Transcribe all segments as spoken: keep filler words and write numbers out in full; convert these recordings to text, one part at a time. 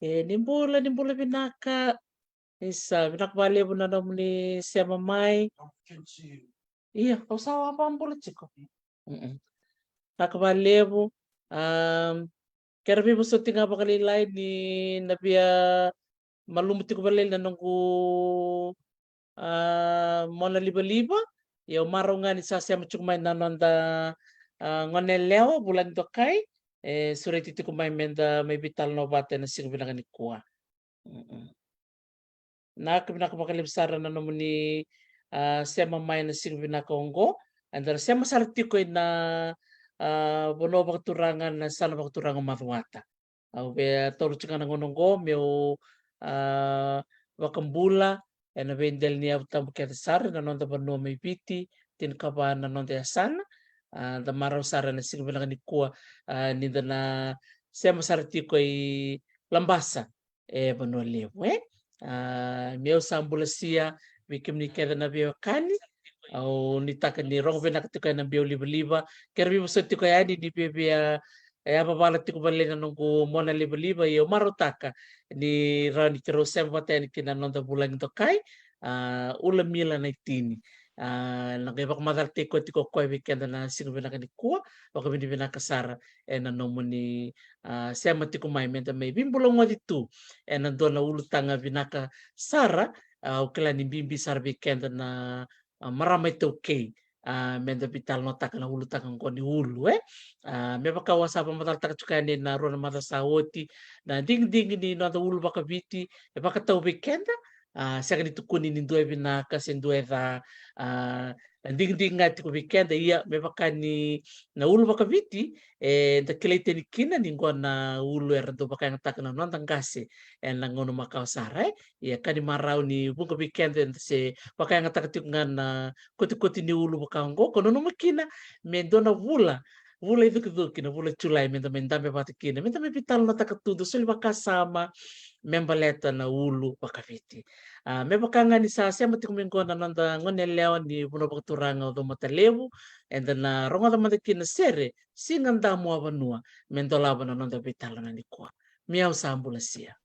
E, ni bula, ni bula vinaka. Isa, vinaka vakalevu na nomuni sema mai. Ia, au sa vakabula tiko. Mm-mm. Vinaka vakalevu. Um, kera veivosoti ga vakalailai ni na via malumu tiko vakalailai na noqu, ah, mona livaliva. Ia au marau ga ni sa sema tiko mai na noda, ah, gone yalewa, Vulagi Dokai. E sureti tiko mai meda mai veitalanoa vata ena siga vinaka nikua. Mm-mm. Vinaka, vinaka vakalevu sara na nomuni, ah, sema mai ena siga vinaka oqo. Eda na sema sara tiko ina, ah, vanua vakaturaga, na yasana vakaturaga o Macuata. Au via taura tiko ga na gauna oqo meu, ah, vakabula ena veidela ni yavu tabu kece sara ena noda vanua mai Viti, tinikava na noda yasana. Ah, da marau sara ena siga vinaka nikua, ah, ni da na sema sara tiko i Labasa, e Vanua Levu, e. Ah, meu sa bula sia vei kemuni kece na veiwekani. Au nuitaka ni rogo vinaka tiko ena biau livaliva. Kera veivosoti tiko yani ni viavia, e, yavavala tiko vakalailai na noqu mona livaliva, ia au marautaka ni rawa ni keirau sema vata yani kina noda Vulagi Dokai, ah, Ula Mila Naitini. Ah, na qai vakamacalataki koya tiko o koya vei keda na siga vinaka nikua. Vakavinavinaka sara ena nomuni, ah, sema tiko mai meda mai veibulagoci tu ena dua na ulutaga vinaka sara. Ah, au kila ni bibi sara vei keda na, ah, marama iTaukei, ah, meda veitalanoataka na ulutaga oqo ni ulu, e. Ah, me vaka au a sa vakamacalataka tiko yani ena rua na macawa sa oti, na digidigi ni noda ulu vakaviti e vakatau vei keda. Ah, sega ni tukuni ni dua e vinaka se dua e ca. Ah, na digidigi ga tiko vei keda, ia me vaka ni na ulu vakaviti, e, da kilai tani kina ni qo na ulu era dau vakayagataka na noda qase ena gauna makawa sara, e. Ia ka ni marau ni vuqa vei keda eda se vakayagataka tiko ga na kotikoti ni ulu vaka oqo, ko nanuma kina me dua na vula, vula icukicuki, na vula Julai, meda mai dabe vata kina, meda mai veitalanoataka tu, da soli vakasama me baleta na ulu vakaviti. Ah, me vaka ga ni sa sema tiko mai qo na noda gone yalewa ni vanua vakaturaga o Caumatalevu, eda na rogoca mada kina na sere Siga Damuavanua me dolava na noda veitalanoa nikua. Meu sa bula sia.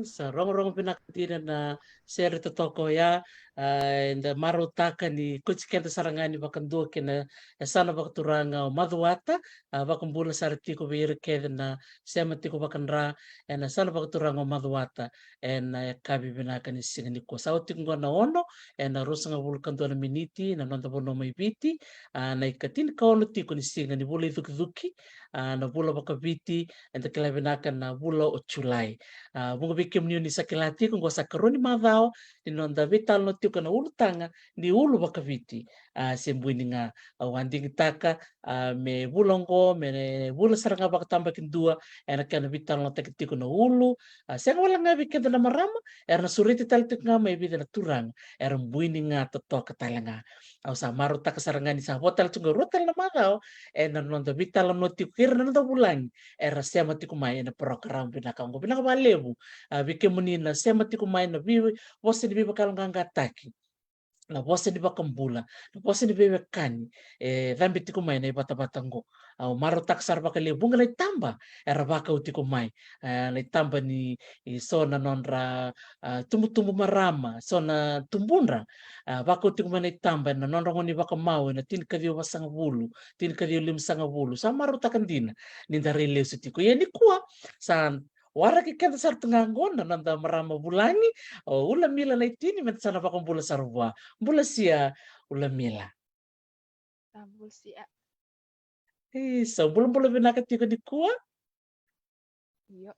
Sa rogorogo vinaka dina na sere totoka oya. A, eda marautaka ni koti keda sara ga ni vakadua kina e sa na vakaturaga o Macuata. A, vakabula sara tiko vei ira kece na sema tiko vakadra ena sa na vakaturaga o Macuata ena yakavi vinaka ni siga nikua. Sa oti tiko qo na ono ena ruasagavulu ka dua na miniti na noda vanua mai Viti. A, na ikatini ka ono tiko ni siga ni vula icukicuki, a, na vula vakaviti, eda kila vinaka na vula o Julai. A, vuqa vei kemuni oni sa kila tiko qo sa karua ni macawa ni noda veitalanoa tiko na ulutaga ni ulu vakaviti. A, se bui ni ga, au a digitaka, a, me vula oqo, me vula sara ga vakatabakidua ena kena veitalanoataki tiko na ulu. A, sega wale ga vei keda na marama, era na sureti tale tiko ga mai vica na turaga era bui ni ga totoka tale ga. Au sa marautaka sara ga ni sa vo tale tiko ga rua tale na macawa ena noda veitalanoa tiko kei ira na noda vulagi era sema tiko mai ena parokaramu vinaka oqo. Vinaka vakalevu, a, vei kemuni na sema tiko mai na vei vosa ni veivakayaloqaqataki, na vosa ni vakabula, na vosa ni veiwekani e cabe tiko mai na ivatavata oqo. Au marautaka sara vakalevu vuqa na itaba era vakau tiko mai, e, na itaba ni, i so na nodra, a, tubutubu marama, so na tubudra, a, vakau tiko mai na itaba ena nodra gauna ni vakamau ena tinikaciwa vasagavulu, tinikaciwa limasagavulu. Sa marautaka dina ni da rai lesu tiko. Ia nikua sa waraki keda sara tu ga qo na noda marama vulagi o Ulamila Naitini, meda sa na vakabula sara vua. Bula sia Ulamila. Sa bula sia. Isa, bulabula vinaka tiko nikua? Io.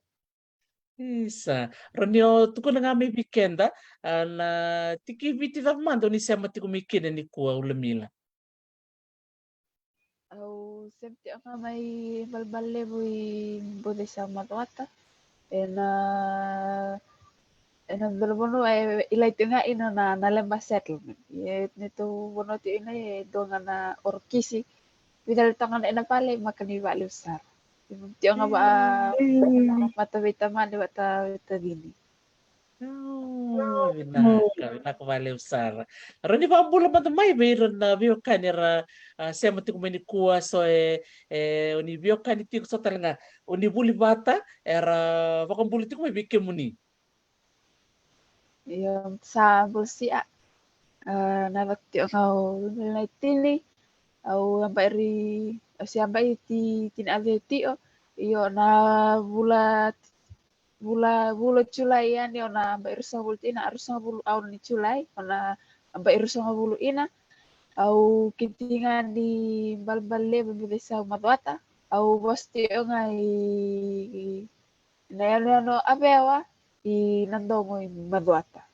Isa, rawa ni o tukuna ga mai vei keda, a, na tiki Viti cava mada oni sema tiko mai kina nikua, Ulamila? Au sema tiko ga mai Balebalevu i Bucesau, Macuata. Ena, ena dua na vanua e, e lai tiko ga ina na, na Leba settlement. E, neitou vanua tiko ina e dua ga na orokisi. Vica tale ga na ena vale, maka ni vale sara. Tiko ga va, mm, vata vei tamani, vata vei tacini. Oh, vinaka, vinaka vakalevu sara. Rawa ni vakabula mada mai vei ira na veiwekani era, a, sema tiko mai nikua, so e, e, oni veiwekani tiko so tale ga, oni vuli vata, era vakabula tiko mai vei kemuni. Io, sa bula sia. A, na yacaqu tiko ga o Ulamila Naitini. Au a bai ri, au se a bai Ti, Tini Acio Tio. Io, na vula vula, vula o Julai yani, au na bai ruasagavulu ina, ruasagavulu, au ni Julai au na bai ruasagavulu ina. Au kiti ga ni Balebalevu, Bucesau, Macuata. Au vosa tiko ga i, i na yanuyanu o Avewa i Nadogo i Macuata.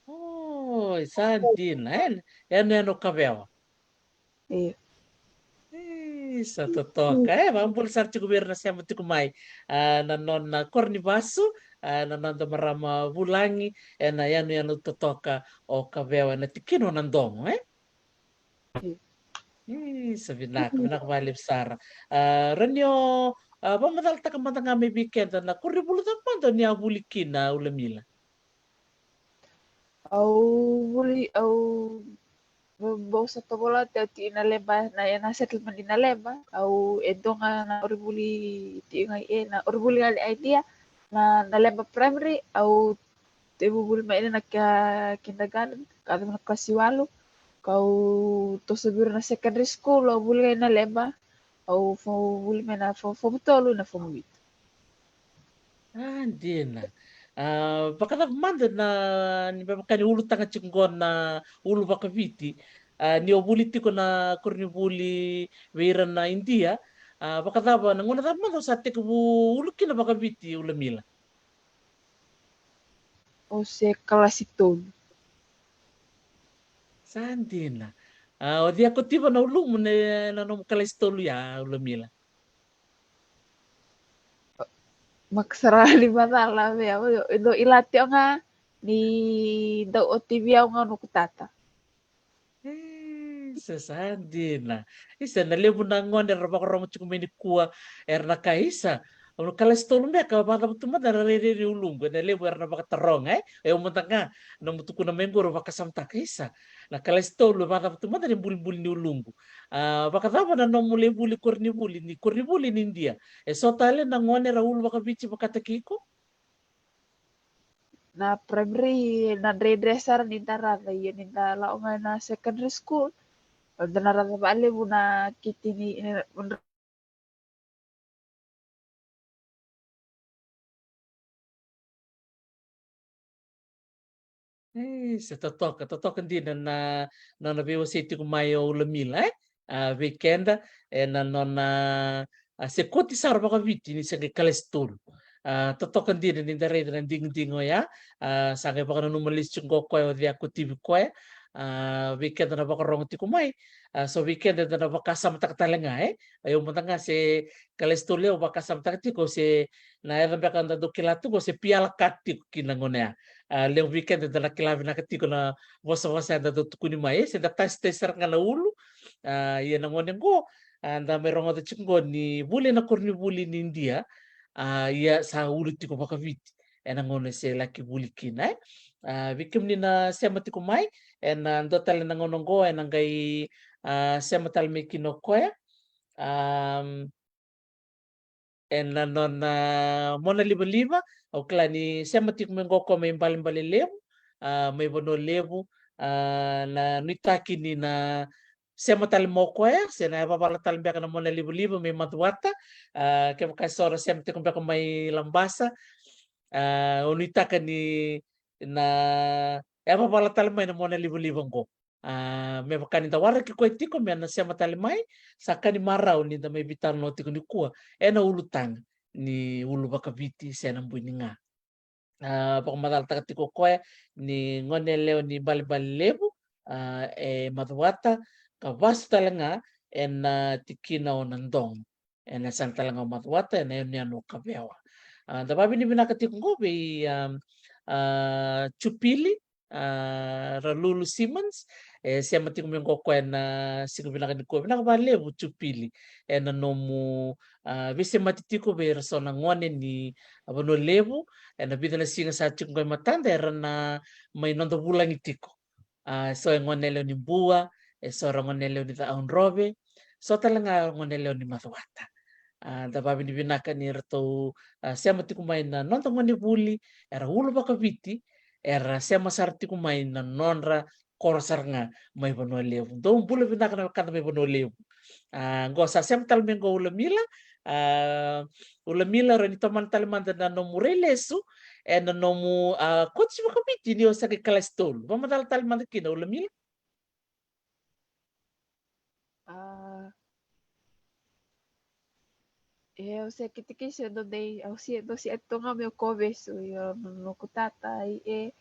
Oi, sa dina, e? Yanuyanu o Kavewa. Io. Isa, totoka, e, vakabula sara tiko vei ira na sema tiko mai, a, na nona koro ni vasu, a, na noda marama vulagi ena yanuyanu totoka o Kavewa ena tikina o Nadogo, e? Io. Isa, vinaka, vinaka vakalevu sara. A, rawa ni o, a, vakamacalataka mada ga mai vei keda na koronivuli cava mada oni a vuli kina, Ulamila? Au vuli, au, bau sa tovolea tiko i Naleba, na, ena settlement i Naleba. Au e dua ga na orivuli tiko ga i, e, na orivuli ga i Aidia, na, Naleba Primary. Au tekivu vuli mai ina na kindergarten, ka yacova na kalasi walu. Kau toso vei ira na secondary school, au vuli ga i Naleba. Au fo-, vuli mai na fo-, fomu tolu ina fomu vitu. A, dina. A, vakacava mada na, ni me vaka ni ulutaga tiko qo na ulu vakaviti, a, ni o vuli tiko na koronivuli vei ira na Idia, a, vakacava, na gauna cava mada o sa tekivu ulu kina vakaviti, Ulamila? O se kalasi tolu. Sa dina. A, o cei a kotiva na ulumu ne, na nomu kalasi tolu ya, Ulamila? Maka sara ni macala vei au, e dau ilati au ga ni dau otivi au ga o noqu tata. E, sa, sa dina. Isa, na levu na gone era vakarogo tiko mai nikua, era na kaya, isa, o na kalasi tolu beka, vakacava tu mada na rairai ni uluqu? E na levu era na vakataroga, e? E au mada ga, na nomu tukuna mai qo au vakasamataka, isa, na kalasi tolu, vakacava tu mada na ibulibuli ni uluqu? A, vakacava na nomu lai vuli koronivuli, ni koronivuli ni Idia? E so tale na gone era ulu vakaviti vakataki iko? Na primary na dredre sara ni da raca, ia ni da lako ga na secondary school, da na raca valevu na kiti ni, e, E, se totoka, totoka dina na, na nona veiwasei tiko mai o Ulamila, e? A, vei keda, e, na nona, a, se koti sara vakaviti ni se qai kalasi tolu. A, totoka dina ni da raica na digidigi oya, a, sa qai vakananuma lesu tiko qo o koya o cei a kotivi koya, a, vei keda na vakarogo tiko mai, a, so vei keda da na vakasamataka tale ga, e? A, e au mada ga se kalasi tolu au vakasamataka tiko se na yaca beka da dau kila tiko se piala ka tiko kina gone ya. A, levu vei keda da na kila vinaka tiko na vosavosa eda dau tukuni mai, e, se da tasitasi sara ga na ulu. A, ia na gone qo, a, da mai rogoca tiko qo ni vuli na koronivuli ni Idia, a, ia sa ulu tiko vakaviti e na gauna se laki vuli kina, e. A, vei kemuni na sema tiko mai, e na dua tale na gauna qo e na qai, a, sema tale mai kina o koya. Am, e na nona mona livaliva, au kila ni sema tiko mai qo o koya mai Balebale Levu, a, mai Vanua Levu, a, na nuitaki ni na sema tale mai o koya, se na yavavala tale beka na mona livaliva mai Macuata, a, kevaka e so ra sema tiko beka mai Labasa, a, au nuitaka ni na yavavala tale mai na mona livaliva qo. A, me vaka ni da waraki koya tiko me na sema tale mai, sa ka ni marau ni da mai veitalanoa tiko nikua e na ulutaga ni ulu vakaviti se na bui ni ga. A, vakamacalataka tiko o koya ni gone yalewa ni Balebale Levu, a, e Macuata, ka vasu tale ga e na tikina o Nadogo, e na yasana tale ga o Macuata, e na yanuyanu o Kavewa. A, da vavinavinaka tiko qo vei, a, a, Jupili, a, Ralulu Simmons, e sema tiko mai qo o koya e na siga vinaka nikua. Vinaka valevu Jupili e na nomu, a, veisemati tiko vei ira so na gone ni, a, Vanua Levu e na vica na siga sa tiko qo e matada, era na mai noda vulagi tiko. A, so e gone yalewa ni Bua, e so era gone yalewa ni Cakaudrove, so tale ga gone yalewa ni Macuata. A, da vavinavinaka ni ratou, a, sema tiko mai na noda gone vuli, era ulu vakaviti, era sema sara tiko mai na nodra koro sara ga mai Vanua Levu. Dou bula vinaka na wekada mai Vanua Levu. A, qo sa sema tale mai qo Ulamila, a, Ulamila, rawa ni tomana tale mada na nomu rai lesu e na nomu, a, koti vakaviti ni o sa qai kalasi tolu. Vakamacala tale mada kina Ulamila. A, e, au se kitekise, au dau dei, au se dau se atu ga meu kovesu, io, noqu tata, i e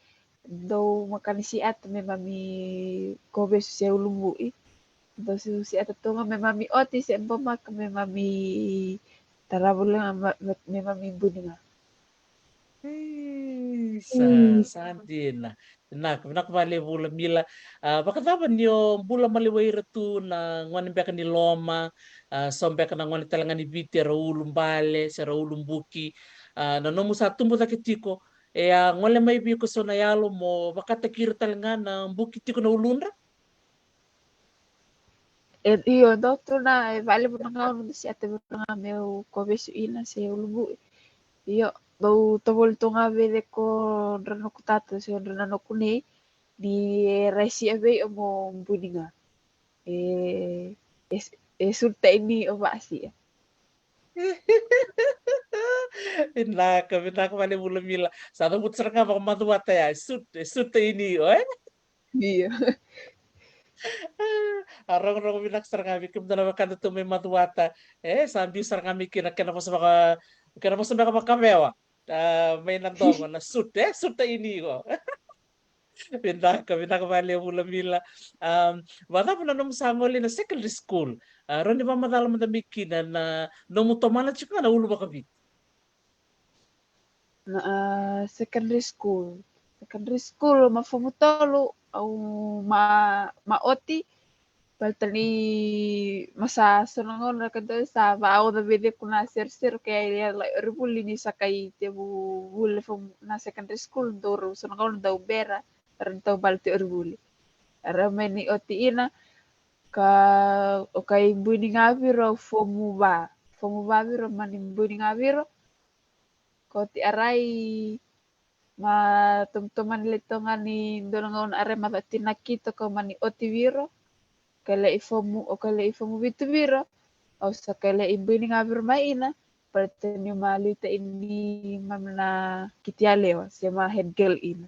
dau makani se atu me mami kovesu se ulubui. Dau se, se atu tu ga me mami oti se bau maka me mami taravu le ga, ma-, me, me mami buni ga. E, sa, sa dina. Vinaka, vinaka valevu Ulamila. A, vakacava ni o bula maliwai ira tu na gone beka ni loma, a, so beka na gone tale ga ni Viti era ulubale se ra ulubuki, a, na nomu sa tubu cake tiko, e a gole mai vei iko so na yalo mo vakataki ira tale ga na buki tiko na uludra? E, io, dau tu na, e valevu na gauna dau se atu vei au ga meu kovesu ina se ulubui. Io, dau tovolea tu ga vei cei, ko dra noqu tata se dra na noqu nei, ni e rai sia vei au mo buni ga. E, e, e sulu taimi o vasia. Vinaka, vinaka vakalevu Lomila. Sa cavuta sara ga vakamacuata ya, e suit, e suit ini o, e? Io. A, rogorogo vinaka sara ga vei kemudou na wekada tu mai Macuata. E, sa biu sara ga mai kina kena vosa vaka, kena vosa beka vakavewa. A, mai na dogo na suit, e, suit ini o. Vinaka, vinaka vakalevu Lomila. A, vakacava na nomu sa gole na secondary school? A, rawa ni vakamacala mada mai kina na nomu tomana tiko ga na ulu vakaviti. Na, a, secondary school. Secondary school, ma fomu tolu, au ma, ma oti, baleta ni ma sa so na gauna ka dau sa vakaoca vei cei ko na serosero ke ai lai Orivuli ni sa kai tevu vuli fomu na secondary school, dau rau so na gauna dau bera, era ni tau baleti Orivuli. Era mai ni oti ina, ka o kai bui ni ga viro au fomu va. Fomu va viro, mani bui ni ga viro. Ko ti arai ma tomatomani le toga ni dua na gauna arai ma cati na kito ko mani oti viro. Ka le i fomu, o ka le i fomu vitu viro. Au sa ka le i bui ni ga viro mai ina. Baleta ni ma liuta ini ma na kiti yalewa, se ma head girl ina.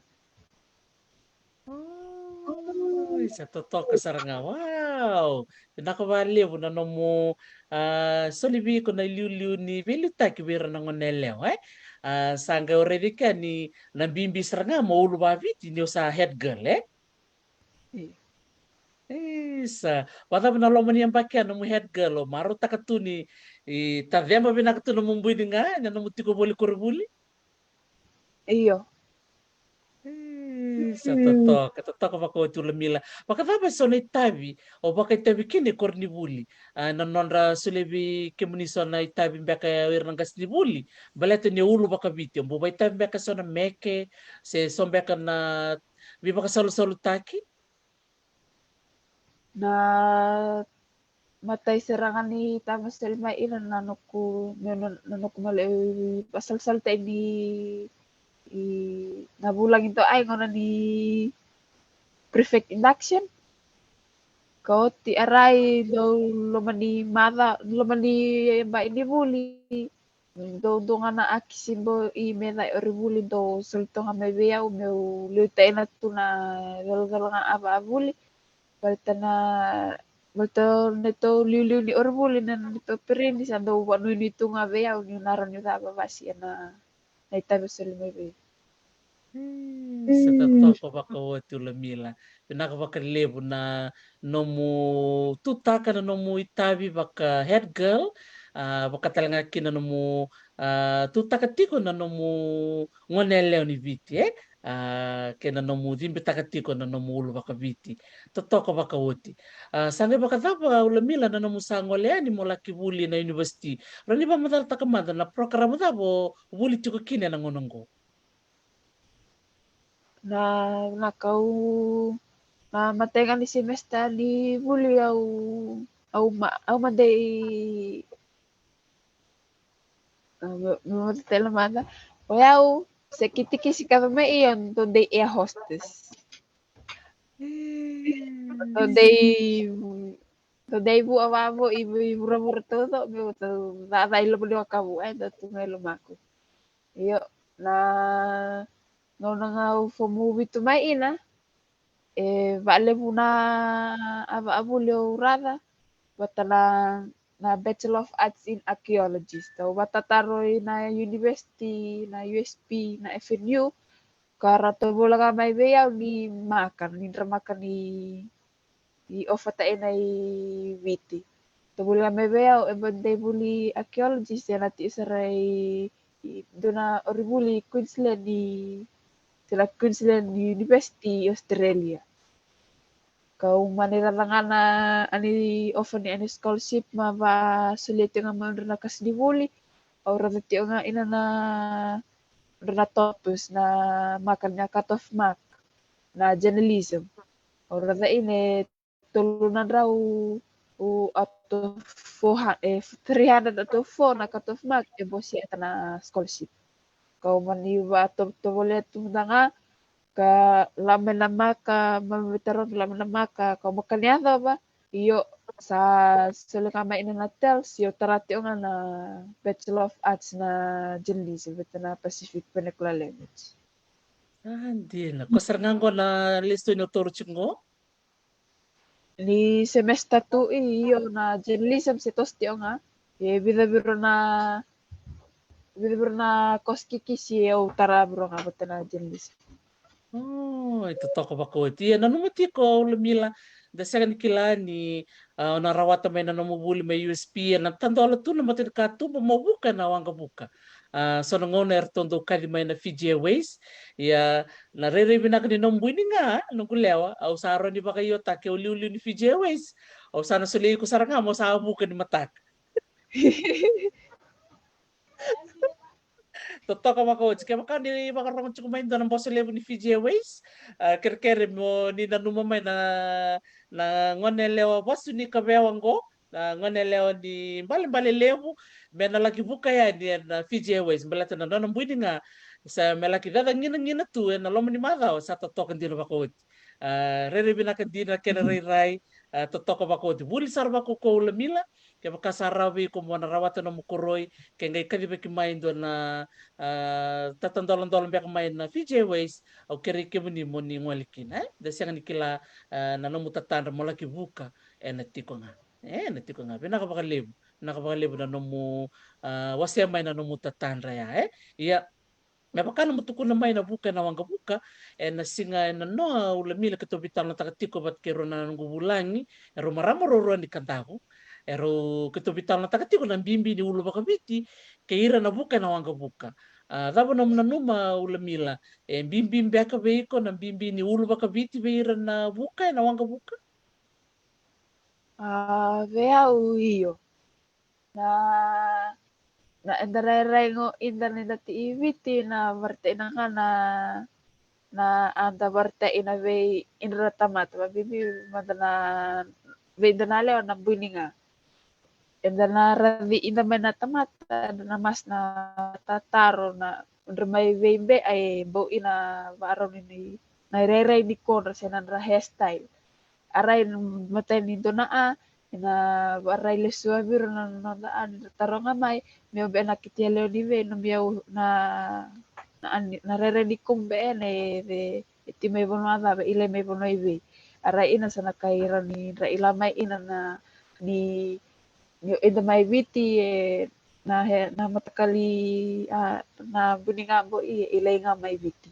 Oi, sa totoka sara ga. Wow! Vinaka vakalevu na nomu, a, soli vei iko na iliuliu ni veiliutaki vei ira na gone yalewa, e? A, sa qai o raica kea ni na bibi sara ga mo ulu vakaviti ni o sa head girl, e? Io. Isa, vakacava na loma ni yabaki ya nomu head girl, o marautaka tu ni, i, taceba vinaka tu nomu bui ni ga, na nomu tiko voli koronivuli? Io. Isa, totoka, totoka vakaoti Lomila. Vakacava e so na itavi o vakaitavi kina e koronivuli? A, na nodra solia vei kemuni so na itavi beka o ira na qasenivuli, baleta ni o ulu vakaviti, o bau vakaitavi beka so na meke, se so beka na veivakasalusalutaki? Na matai sara ga ni tama soli mai ina na noku, na, na, na noku male, e, vasalsal tai ni, i, na vulagi to ai gauna ni prefect induction. Ka oti arai dau loma ni maca, loma ni yaba ini vuli. Dou, dou ga na aki sibo i meca i Orivuli dou soli toga mai vei au meu liuta ina tu na colacola ga a vakavuli. Baleta na, baleta na neitou liuliu ni Orivuli na neitou pirini sa dou vakanuinui tu ga vei au niu na rawa niu cava vasi ena, na itavi soli mai vei. Sa totoka vakaoti Lomila. Vinaka vakalevu na nomu tutaka na nomu itavi vaka head girl, a, vaka tale ga kina nomu, a, tutaka tiko na nomu gone yalewa ni Viti, e? A, kei na nomu cibitaka tiko na nomu ulu vakaviti. Totoka vakaoti. A, sa qai vakacava Lomila na nomu sa gole yani mo laki vuli na university? Rawa ni vakamacalataka mada na program cava o vuli tiko kina ena gauna oqo? Na, na kau, na matai ga ni semester ni vuli au, au ma, au madei, au ma, ma, ma tele mada. O yau se kitikisi ka mai ia dou dei air hostess. Dou dei, dou dei vua vavo i, i vuravura todo, meu tau cacai lobo ni wakavu, e, dou tu mai lomaku. Io, na gauna ga au fomu vitu mai ina, e valevu na a vakavuli au raca, vata na, na Bachelor of Arts in Archaeologist. Au vatataro ina university, na U S P, na F N U, ka ra tovola ga mai vei au ni maka, ni dra maka ni i ofata ena i Viti. Tovolea mai vei au e ba dei vuli archaeologist ena ti sara i, i dua na orivuli Queensland i, tila Queensland University i Australia. Kau mani raca ga na ani ofa ni ani scholarship ma va solia tiko ga mai dra na kasinivuli. Au raca tiko ga ina na dra na toppers na maka na cut off mark na journalism. Au raca ina e tolu na drau u out of four hundred, e, three hundred out of four na cut off mark e bosi eta na scholarship. Kau mani va to, tovolea tu mada ga ka lame na maka, ma me taro lame na maka, kau makani yacova, Io, sa soli ga mai ina na TELS, io, tara tiko ga na Bachelor of Arts na journalism, vata na Pacific Vernacular Language. A, dina. Ko sara ga qo na lesoni o toro tiko qo? Ni semester two, io, na journalism se toso tiko ga. E vica viro na, vica viro na course kikisi e au tara viro ga vata na journalism. O, e totoka vakaoti. Ia nanuma tiko, Ulamila, da sega ni kila ni, a, o na rawata mai na nomu vuli mai U S P, e na tadola tu na matanikatuba mo vuka e na waqavuka. A, so na gauna eratou dau kaci mai na Fiji Airways. Ia na rairai vinaka ni nomu bui ni ga, noqu lewa, au sa rawa ni vakaiotaka ke o liuliu ni Fiji Airways. Au sa na solia iko sara ga mo sa vuka ni mataka. Totoka vakaoti. Kevaka ni vakarorogo tiko mai dua na boso levu ni Fiji Airways, a, kerekere mo ni nanuma mai na, na gone yalewa vasu ni kavewa qo, na gone yalewa ni balebale levu, me na laki vuka yani e na Fiji Airways, baleta na nona bui ni ga, sa me laki caca ginagina tu e na loma ni macawa, sa totoka dina vakaoti. A, rairai vinaka dina kena rairai, a, totoka vakaoti. Vuli sara vakaukauwa, Ulamila, kevaka sa rawa vei iko mo na rawata nomu koroi, ke qai kacivaki mai dua na, a, tatadoladola beka mai na Fiji Airways, au kerei kemuni mo ni gole kina, e? Da sega ni kila, a, na nomu tatadra mo laki vuka e na tiko ga. E, na tiko ga. Vinaka vakalevu. Vinaka vakalevu na nomu, a, wasea mai na nomu tatadra ya, e? Ia, me vaka nomu tukuna mai na vuka e na waqavuka, e na siga e nanoa, Ulamila, keitou veitalanoataka tiko vata kei rau na noqu vulagi, e rau marama ruarua ni Kadavu, e rau, keitou veitalanoataka tiko na bibi ni ulu vakaviti kei ira na vuka e na waqavuka. A, cava nomu nanuma, Ulamila, e bibi beka vei iko na bibi ni ulu vakaviti vei ira na vuka e na waqavuka? A, vei au, io. Na, na eda rairai qo ida ni da ti i Viti, na varataina ga na, na a da varataina vei ira na tamata, vabibi mada na vei ida na lewa na bui ni ga. Eda na raci ida mai na tamata, eda na masu na tataro na dra mai vei be ai bau ina varauni ni na irairai ni kodra se na dra hairstyle. A rai matai ni dua na a, ina varai lesu vei ira na noda a ni taroga mai, me o be na kitia lewe ni vei, na me au na, na, na rairai ni komu be ena e, e ti mai vanua cava, i lai mai vanua i vei. A rai ina sa na kai ira ni ra i la mai ina na, ni, ni o ida mai Viti e, na he, na matakali, a, na bui ni ga bo i, i lai ga mai Viti.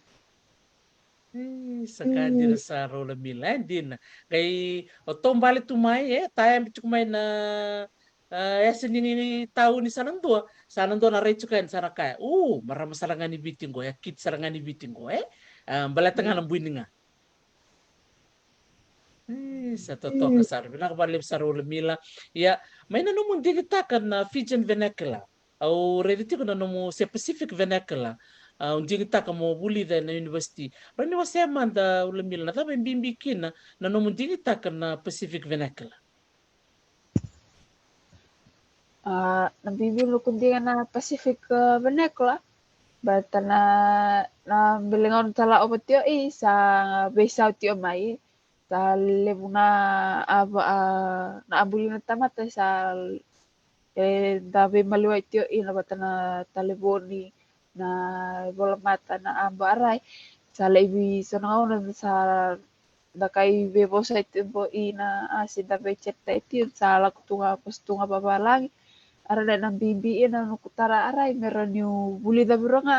E, sa ka dina sara, Ulamila, e dina. Qai o taubale tu mai, e, tayabe tiko mai na, a, yasa ni, ni tauni sa na dua, sa na dua na rai tiko yani sa na kaya, u, marama sara ga ni Viti qo, e kiti sara ga ni Viti qo, e. A, baleta ga na bui ni ga. E, sa totoka sara, vinaka vakalevu sara, Ulamila. Ia, mai na nomu digitaka na Fijian vernacular. Au raica tiko na nomu se Pacific vernacular. Au digitaka mo vulica ena university. Rawa ni wasea mada, Ulamila, na cava e bibi kina na nomu digitaka na Pacific vernacular? A, na bibi noqu diga na Pacific, a, vernacular. Baleta na, na bele gauna tala ova tio i sa veisau tio mai. Sa levu na a, a, na a buli na tamata sa, e, da veimaliwai tio ina vata na talevoni, na volamata, na a ba a rai. Sa laivi so na gauna sa da kai veivosaki tio bo ina a se da veichat tai tio sa lako tu ga, vosa tu ga vavalagi. A rai na bibi ina noqu tara a rai me rawa niu vulica vei ira ga,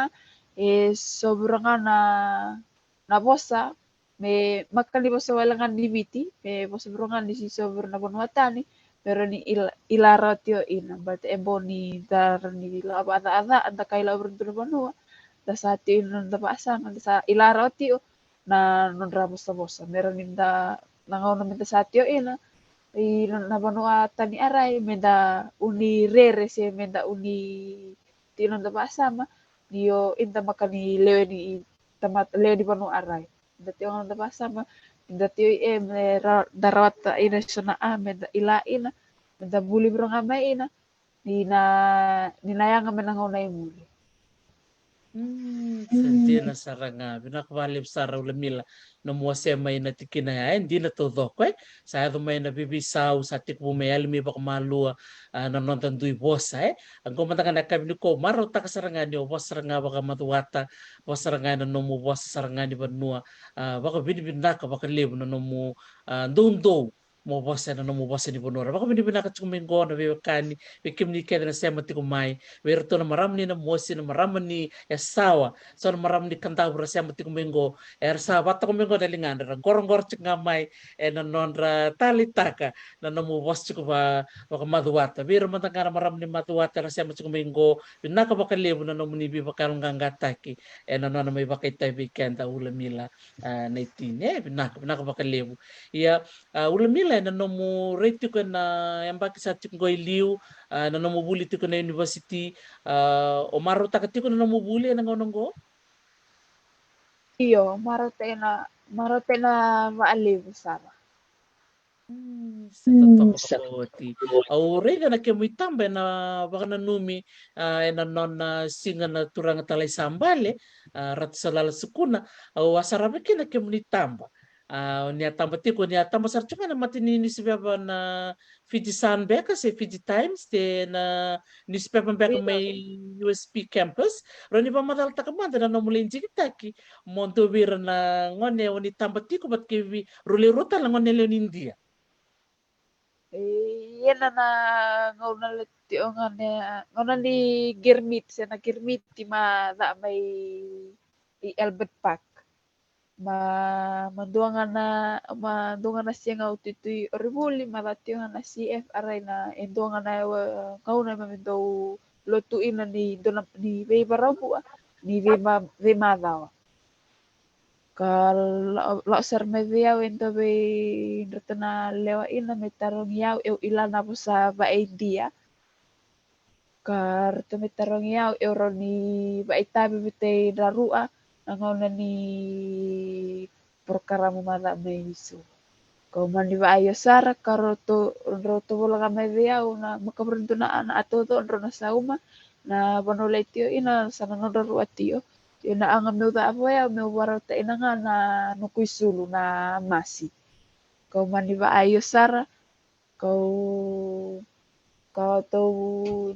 e, so vei ira ga na, na vosa, me maka ni vosa wale ga ni Viti, me vosa vei ira ga ni siso vei ira na vanua tani, me rawa ni i la, i la rawa tio ina, baleta e bo ni da rawa ni lako vacaca, a da kai lako vei ira na dua na vanua, da sa tio ina na noda vakasama, da sa i la rawa tio na nodra vosavosa, me rawa ni da, na gauna me da sa tio ina, i na, na vanua tani a rai, me da uni rere se, me da uni tio na noda vakasama, ni o ida maka ni lewe ni tamata, lewe ni vanua a rai. Da tio ga na noda vakasama, da tio i e me ra, da rawata ina so na a, me da i la ina, me da vuli vei ira ga mai ina, ni na, ni na yaga me na gauna i muri. Mm, sa dina sara ga. Vinaka vakalevu sara Ulamila na nomu wasea mai na tikina ya, e dina taucoko, e. Sa yaco mai na veiveisau, sa tekivu mai yali mai vakamalua, a, na noda dui vosa, e. A, qo mada ga na yakavi nikua, marautaka sara ga ni o vosa sara ga vakamacuata, vosa sara ga ena nomu vosa sara ga ni vanua, a, vakavinavinaka vakalevu na nomu, a, doudou mo vosa ena nomu vosa ni vanua. Ra vakavinavinaka tiko mai qo na veiwekani, vei kemuni kece na sema tiko mai, vei iratou na marama ni Namosi, na marama ni Yasawa, so na marama ni Kadavu ra sema tiko mai qo, era sa vata tiko mai qo na ligadra, ra qoroqoro tiko ga mai ena nodra taleitaka na nomu vosa tiko va, vakamacuata. Vei ira mada ga na marama ni Macuata ra sema tiko mai qo, vinaka vakalevu na nomuni veivakayaloqaqataki ena nona mai vakaitavi vei keda Ulamila, a, na itini, e, vinaka, vinaka vakalevu. Ia, a, Ulamila, ena nomu rai tiko ena yabaki sa tiko qo i liu, a, na nomu vuli tiko na univesiti, a, o marautaka tiko na nomu vuli ena gauna qo? Io, marautaka na, marautaka na vakalevu sara. Mm, sa totoka vakaoti. Au raica na kemu itaba ena vakananumi, a, ena nona siga na turaga talai sa bale, a, Ratu Salala Sukuna, au a sarava kina kemuni taba. A, o ni a taba tiko, o ni a taba sara tiko ena mata ni niusipeva na Fiji Sun beka se Fiji Times, se na niusipepa beka mai U S P campus. Rau ni vakamacalataka mada na nomu lai digitaki mo dua vei ira na gone o ni taba tiko vata kei rau lewe rua tale na gone lewe ni Idia. E, ia na, na gauna lewe tiko ga na gauna ni girmiti, se na girmiti ma ca mai i Albert Park. Ma, ma dua ga na, ma dua ga na siga au tuitui Orivuli, ma ca tiko ga na C F R ina, e dua ga na, e, gauna me dau lotu ina ni dua na, ni veivaravua, ni veima, veimacawa. Ka la, la'o sara mai vei au e dua vei iratou na lewe ina me tarogi au, eu kila na vosa va'Idia. Ka ratou me tarogi au, eu rawa ni va'itavi vei rau na rua na gauna ni porokaramu ma ca mai Suva. Kau mani va'aio sara, ka ratou, ratou vola ga mai vei au na makavu, ratou na, na a tauco, drau na sauma na vanua lai tio ina, sa na nodra rua tio. Tio na aga meu ca'ava o yau, meu varauta'ina ga na noqu isulu na masi. Kau mani va'aio sara, kau, kau tau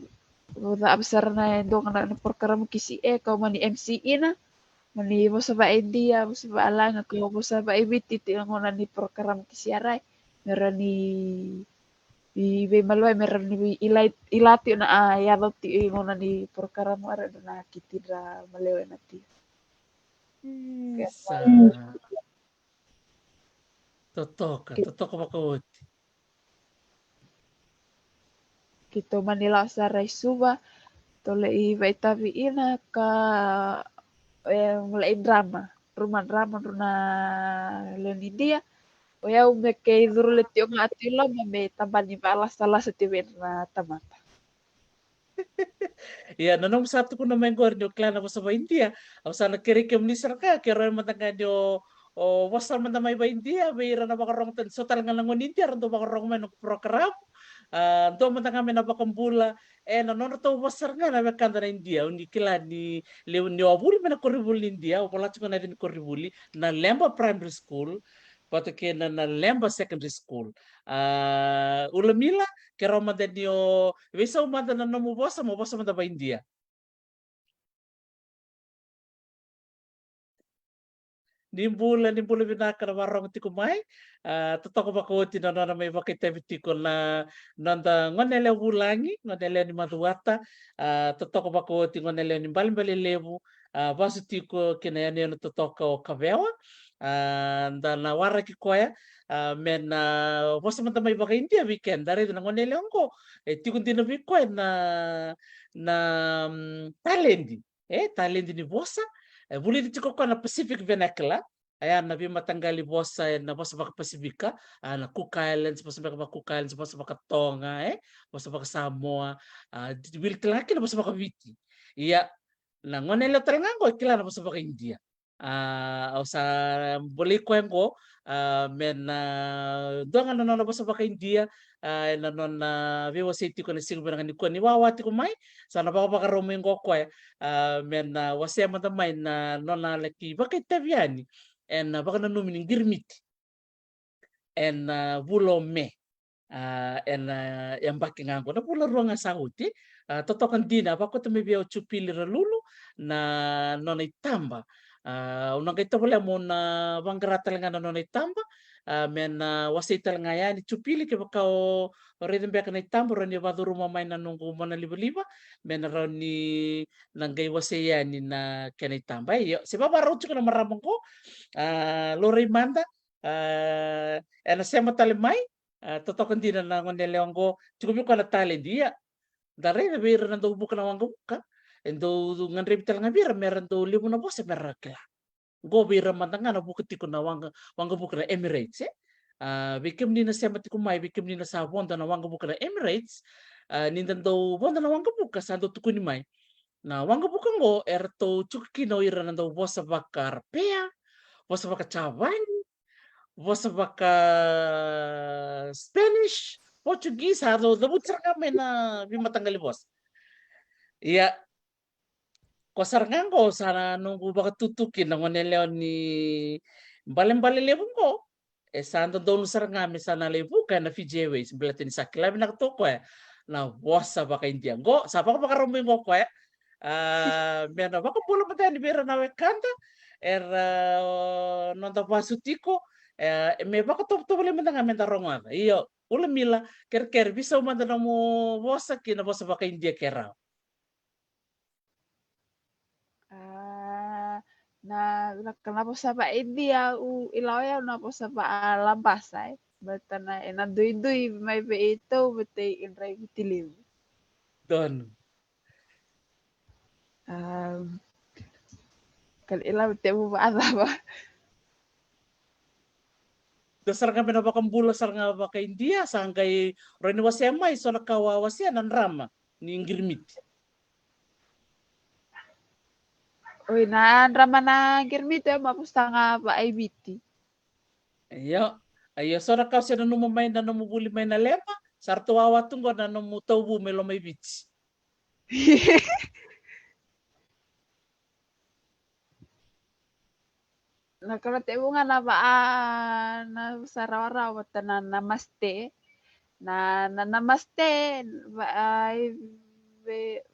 ca'ava sara na e dua ga na, na porokaramu kisi e, kau mani M C ina, mani vosa va'Idia, vosa va'Alaga, kau vosa va'Iviti, ti na gauna ni porokaramu kisi arai. Me rawa ni i veimaliwai, me rawa ni i lai, i lai tio na, a, yaco tio i gauna ni porokaramu arai, na kitidra maliwa ena tio. Mm, sa totoka, totoka vakaoti. Keitou mani la'o sara i Suva, tou lai va'itavi ina ka, e, lai drama, ruma drama, ruma na lewe ni Idia. O yau me kei curu le tio ga tu i loma me tabani va'alasalasa tio vei ira na tamata. Ia, na nomu sa tukuna mai qori ni o kila na vosa va'Idia, au sa na kerei kemuni sara ga, ke rawa mada ga ni o, o vosa mada mai va'Idia vei ira na vakarogo tani, so tale ga na gone Idia ra dau vakarogo mai noqu porokaramu. A, dua mada ga me na vakabula ena nodratou vosa sara ga na wekada na Idia. O ni kila ni levu ni o a vuli mai na koronivuli ni Idia, o vola tiko na yaca ni koronivuli na Lemba Primary School vata kei na, na Lemba Secondary School. A, Ulamila, ke rawa mada ni o veisau mada na nomu vosa, mo vosa mada va'Idia. Ni bula, ni bula vinaka na vakarogo tiko mai. A, totoka vakaoti na nona mai vakaitavi tiko na noda goneyalewa vulagi, goneyalewa ni Macuata. A, totoka vakaoti goneyalewa ni Balebale Levu, a, vasu tiko ki na yanuyanu totoka o Kavewa. A, da na waraki koya, a, me na vosa mada mai vakaIdia vei keda, da raica na goneyalewa oqo e tiko dina vei koya na, na, mm, taledi. E, taledi ni vosa. E vulici tiko koya na Pacific Vernacular. E, a, na veimataqali vosa, e, na vosa vakaPasifika, a, na Cook Islands, vosa beka vakaCook Islands, vosa vakaToga, e, vosa vakaSamoa, a, wili tale ga kina vosa vakaViti. Ia, na goneyalewa tale ga oqo e kila na vosa vakaIdia. A, au sa bolei koya oqo, a, me na dua ga na nona vosa vakaIdia, a, ena nona veiwasei tiko ena siga vinaka nikua ni wawa tiko mai, sa na vakavakarau mai qo o koya, a, me na wasea mada mai na nona laki vakaitavi yani ena vakananumi ni qirimiti ena vula o Me. A, ena yabaki ga qo, na vula rua ga sa oti. A, totoka dina, a vakauta mai vei au o Jupili Ralulu na nona itaba. A, au na qai tovolea mo na vaqara tale ga na nona itaba, a, me na wasei tale ga yani Jupili, kevaka o raica beka na itaba, rawa ni vacuruma mai na noqu mona livaliva me na rawa ni na qai wasei yani na kena itaba. E, io, se vavarau tiko na marama qo, a, laurai mada, a, ena sema tale mai, a, totoka dina na gone yalewa qo, tiko vei koya na taledi. Ia, da raica vei ira na dau vuka na waqavuka, e dau gadrevi tale ga vei ira me ra dau levu na vosa me ra kila. Qo vei ira mada ga na vuka tiko na waqa, waqavuka na Emirates, e. A, vei kemuni na sema tiko mai, vei kemuni na sa vodo na waqavuka na Emirates, a, ni da dau vodo na waqavuka, sa dau tukuni mai na waqavuka qo, eratou tiko kina o ira na dau vosa vaka-Arapea, vosa vaka-Javani, vosa vaka-Spanish, Portuguese, sa dau cavuti sara ga mai na veimataqali vosa. Ia, ko sara ga qo sa na noqu vakatutu kina, gone yalewa ni balebale levu qo, e sa dodonu sara ga me sa na lai vuka ena Fiji Airways, baleta ni sa kila vinaka tu o koya na vosa vaka-Idia. Qo sa vakavakarau mai qo o koya, a, me na vakabula mada yani vei ira na wekada era, o, noda vasu tiko, e, me vakatovotovolei mada ga me da rogoca. Io, Ulamila, kerekere, veisau mada na nomu vosa ki na vosa vaka-Idia ke rawa. A, na, na, na vosa vaka-Idia au kila o yau na vosa vaka-Labasa, e. Baleta na, ena duidui mai vei keitou vata kei ira i Viti Levu. Donu. A, ka kila vei kemuni vakacava. Dua sara ga me na vakabula sara ga vaka-Idia, sa qai rawa ni wasea mai so na ka o a wasea na drama ni qirimiti. Oi, na drama na qirimiti, e, ma vosa ga vaka-Viti. Io, io, so na ka o se nanuma mai na nomu vuli mai na lema, sa ratou wawa tu qo na nomu tauvu mai Lomaiviti. Na ka na tevu ga na vaka, na sa rawarawa vata na, namaste. Na, na, namaste, vaka, e,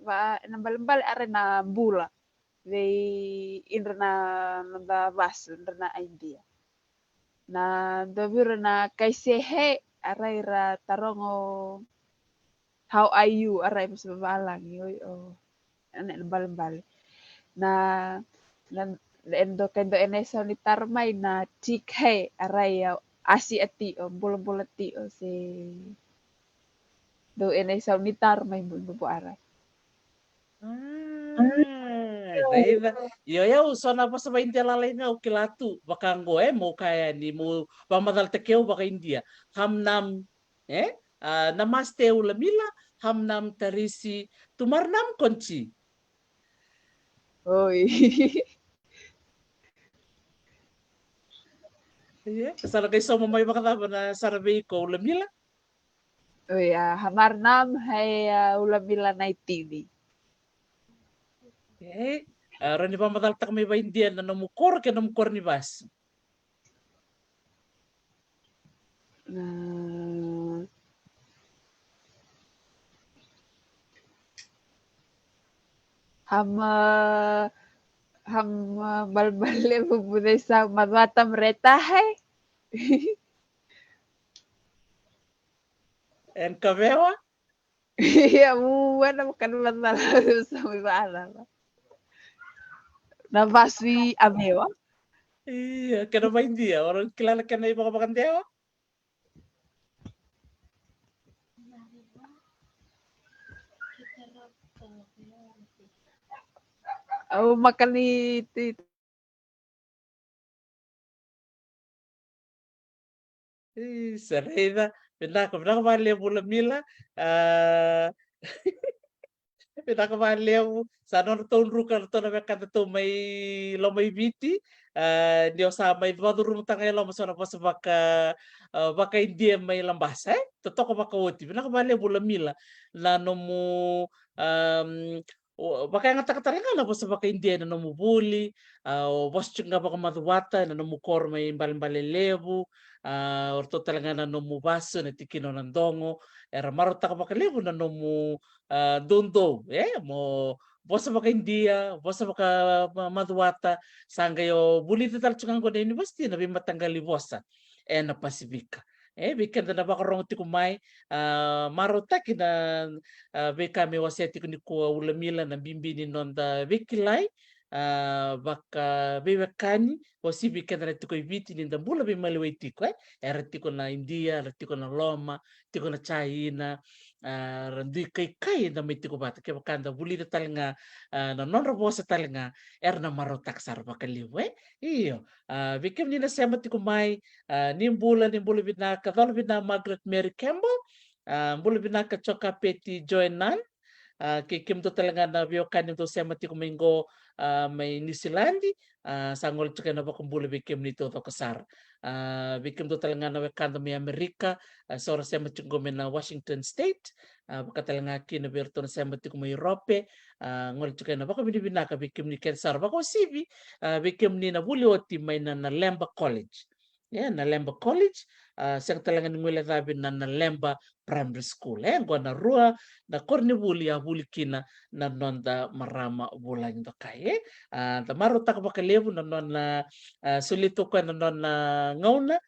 vaka, na balebale, a, rai na bula vei ira na noda vasu, ira na Idia. Na dua vei ira na kaise he, a rai ra taroga, "How are you?" A rai vosa vavalagi, "Oi, o." Ena, ena balebale. Na, na, ena dua, kena dua ena isau ni taro mai na "Thik hai?" A rai, "Asi ati ho, bulabula ti ho?" Se dua ena isau ni taro mai, bu, bu, bu a rai. Ah, raica. Io, io, so na vosa vaka-Idia lalai ga au kila tu, vaka qo, e, mo kaya ni mo vakamacalataki au vaka-Idia. Ham nam, e? A, namaste Ulamila, ham nam tarisi, tumar nam konci. Oi. Ia, sa na qai sauma mai vakacava na sara vei iko Ulamila? Oi, a, hamar nam hai, a, Ulamila Naitivi. Okay. A, rawa ni vakamacalataka mai vaka-Idia na nomu koro kei na nomu koro ni vasu? A, hama, hama balbal levu budai sa maduata mereta hai. En kavewa? Ia, vua na vaka na macala sa mai vacala. Na vasu i Amewa. Ia, kena vaka-Idia, o rawa ni kila na kena ivakavakadewa? Au makani ti Ii, sa raica. Vinaka, vinaka vakalevu Ulamila. A, vinaka vakalevu. Sa nodratou druka ratou na wekadatou mai Lomaiviti. Ah, ni o sa mai vacurumutaka e loma so na vosa vaka, ah, vaka-Idia mai Labasa, e? Totoka vakaoti. Vinaka vakalevu Ula Mila na nomu, am, o, vakayagataka tale ga na vosa vaka-Idia ena nomu vuli, ah, o vosa tiko ga vakamacuata ena nomu koro mai Balebale Levu, ah, o ratou tale ga na nomu vasu ena tikina o Nadogo, era marautaka vakalevu na nomu, ah, doudou, e? Mo vosa vaka-Idia, vosa vaka, ma-, macuata, sa qai o vulica tale tiko ga qo na univesiti na veimataqali vosa ena Pasifika. E, vei keda na vakarogo tiko mai, ah, marautaki na, ah, veika me wasea tiko nikua Ula Mila, na bibi ni noda veikilai, ah, vakaveiwekani, o sivi keda na tiko i Viti ni da bula veimaliwai tiko, e? Era tiko na Idia, era tiko na loma, tiko na Jaina, ah, ra dui kaikai da mai tiko vata. Kevaka da vulica tale ga, ah, na nodra vosa tale ga, era na marautaka sara vakalevu, e? Io, ah, vei kemuni na sema tiko mai, ah, ni bula, ni bula vinaka, cola vinaka Margaret Mary Campbell, ah, bula vinaka Jokapeti Joy Nan, ah, kei kemudou tale ga na veiwekani dou sema tiko mai qo, ah, mai Niusiladi, ah, sa gole tiko ena vakabula vei kemuni taucoko sara. Ah, vei kemudou tale ga na wekada mai Amerika, ah, so ra sema tiko qo mai na Washington State, ah, vaka tale ga kina vei iratou na sema tiko mai Europe, ah, gole tiko ena vakavinavinaka vei kemuni kece sara, vakauasivi, ah, vei kemuni na vuli oti mai na, na Naleba College. E, na Naleba College, ah, sega tale ga ni guilecavi na, na Naleba Primary School. E, qo na rua na koronivuli a vuli kina na noda marama vulagi dokai, e. Ah, da marautaka vakalevu na nona, ah, solia tu o koya na nona gauna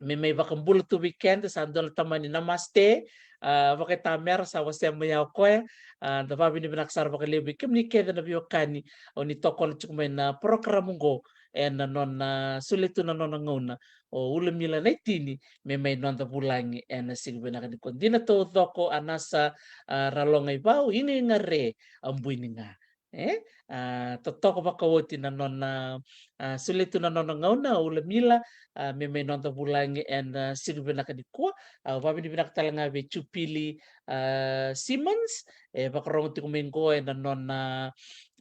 me mai vakabula tu vei keda, sa dua na tamani namaste, ah, vakaitamera sa wasea mai ya o koya. Ah, da vakavinavinaka sara vakalevu vei kemuni kece na veiwekani o ni tokona tiko mai na porokaramu qo, ena nona solia tu na nona gauna o Ula Mila Naitini me mai noda vulagi ena siga vinaka nikua. Dina taucoko, Anasa, ah, Raloga i Vau, Igaiga Re, a Bui ni Ga. E, ah, totoka vakaoti na nona, ah, solia tu na nona gauna o Ula Mila, ah, me mai noda vulagi ena siga vinaka nikua. Ah, vakavinavinaka tale ga vei Jupili, ah, Simmons, e vakarogo tiko mai qo ena nona,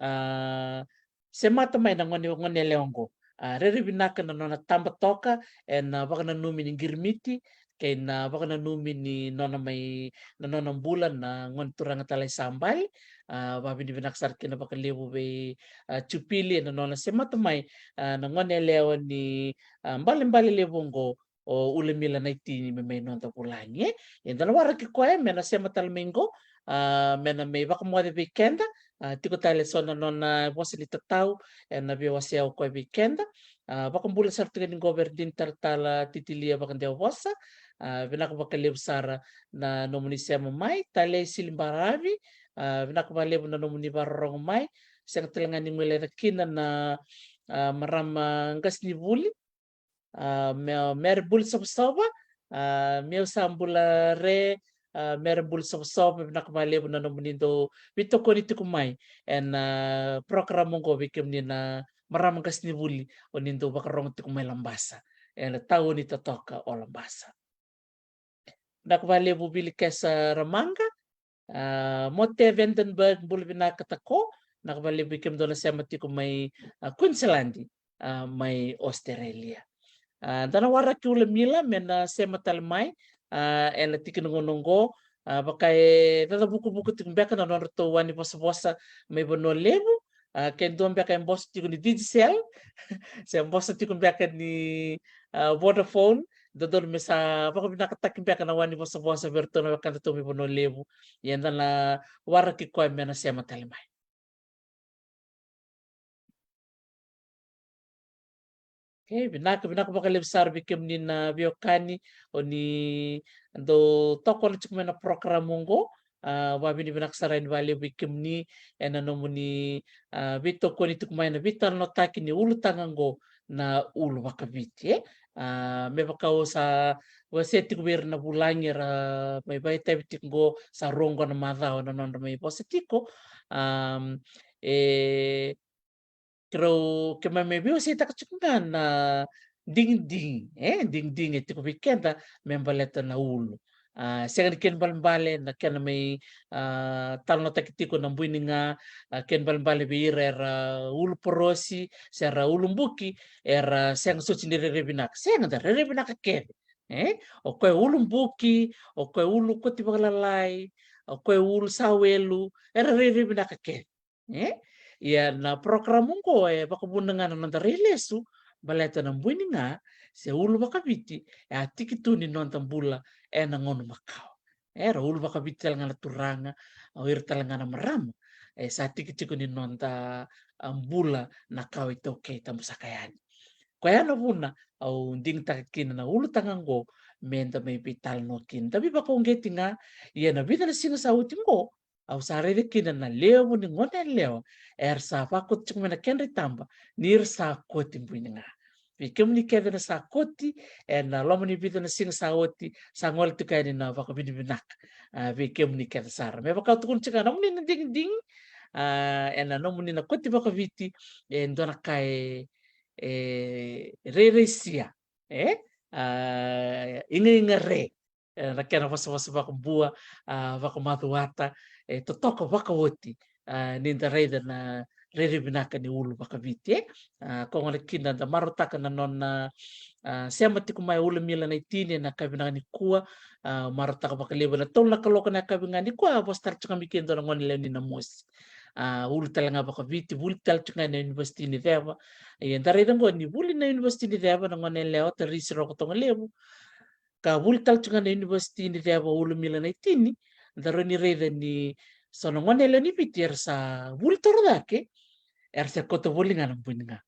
ah, semata mai na gone, gone yalewa qo. Ah, rairai vinaka na nona taba toka ena vakananumi ni qirimiti kei na vakananumi ni nona mai, na nona bula na gone turaga Talai Sabali. Ah, vakavinavinaka sara kina vakalevu vei, ah, Jupili ena nona semata mai, ah, na gone yalewa ni, ah, Balebale Levu oqo, o Ula Mila Naitini me mai noda vulagi, e. Eda na waraki koya me na sema tale mai qo, ah, me na mai vakamoce vei keda, ah, tiko tale eso na nona vosa ni tatau ena veiwasea o koya vei keda. Ah, vakabula sara tiko ni qo vei ira dina talatala Titilia Vakadewa Vosa. Ah, vinaka vakalevu sara na nomuni sema mai, Talei Sili Baravi. Ah, vinaka vakalevu na nomuni vakarorogo mai. Sega tale ga ni guileca kina na, ah, marama qasenivuli, ah, Me-, Mere Buli Sovasova, ah, Meu Sa Bula Re, ah, Mere Buli Sovasova, vinaka vakalevu na nomuni dau veitokoni tiko mai ena, ah, porokaramu oqo vei kemuni na marama qasenivuli o ni dau vakarogo tiko mai Labasa, ena tauni totoka o Labasa. Vinaka vakalevu Vili Kesa Ramaqa, ah, Mote Vandenberg, bula vinaka tako. Vinaka vakalevu vei kemudou na sema tiko mai, ah, Queensland, ah, mai Australia. Ah, da na waraki Ula Mila me na sema tale mai, ah, ena tikina gauna oqo, ah, vaka e cacavukavuka tiko beka na nodratou wani vosavosa mai Vanua Levu, ah, ke dua beka e boso tiko ni Digicel, se boso tiko beka ni, ah, Vodafone, dodonu me sa vakavinakataki beka na wani vosavosa vei iratou na wekadatou mai Vanua Levu. Ia eda na waraki koya me na sema tale mai. Okay, vinaka, vinaka vakalevu sara vei kemuni na veiwekani o ni dau tokona tiko mai na porokaramu oqo. Ah, vakavinavinaka sara yani vakalevu vei kemuni ena nomuni, ah, veitokoni tiko mai na veitalanoataki ni ulutaga oqo, na Ulu Vakaviti, e. Ah, me vaka au sa wasea tiko vei ira na vulagi era mai vakaitavi tiko oqo, sa rua oqo na macawa na nodra mai vosa tiko. Am, e, keirau, keimami mai veiwaseitaka tiko ga na digidigi, e, digidigi e tiko vei keda me baleta na ulu. A, sega ni kena ibalebale na kena mai, a, talanoataki tiko na bui ni ga, a, kena ibalebale vei ira era ulu porosi se ra ulu buki, era sega soti ni rairai vinaka. Sega, da rairai vinaka kece. E? O koya ulu buki, o koya ulu koti vakalalai, o koya ulu sawelu, era rairai vinaka kece. E? Ia na program oqo e vakavuna ga na noda rai lesu, baleta na bui ni ga se ulu vakaviti e a tiki tu ni noda bula ena gauna makawa. Era ulu vakaviti tale ga na turaga, o ira tale ga na marama, e sa tiki tiko ni noda, a, bula na kawa iTaukei tabu saka yani. Koya na vuna au digitaka kina na ulutaga oqo me da mai veitalanoa kina. Da veivakauqeti ga, ia na vica na siga sa oti oqo, au sa raica kina na levu ni gone yalewa era sa vakoti tiko mai na kedra itaba ni ra sa koti bui ni ga. Vei kemuni kece na sa koti ena loma ni vica na siga sa oti, sa gole tiko yani na vakavinavinaka, a, vei kemuni kece sara. Me vaka au tukuna tiko ga, nomuni na digidigi, a, ena nomuni na koti vakaviti, e dua na ka e, e rairai sia, e, a, igaiga re, e, na kena vosavosa vakabua, a, vakamacuata, e totoka vakaoti, a, ni da raica na rairai vinaka ni ulu vakaviti, e. A, koya gona kina da marautaka na nona, a, sema tiko mai o Ulamila Naitini ena yakavi vinaka nikua, a, marautaka vakalevu ena tolu na kaloko na yakavi ga nikua, a vosa tale tiko ga mai kina e dua na gone yalewa ni Namosi. A, ulu tale ga vakaviti, vuli tale tiko ga ena Univesiti ni Ceva. Ia da raica oqo ni vuli na Univesiti ni Ceva na gone yalewa, Tarisi Rokotoga Levu, ka vuli tale tiko ga na Univesiti ni Ceva o Ulamila Naitini, da rawa ni raica ni so na gone yalewa ni Viti era sa vuli toro cake, era sa kauta voli ga na bui ni ga.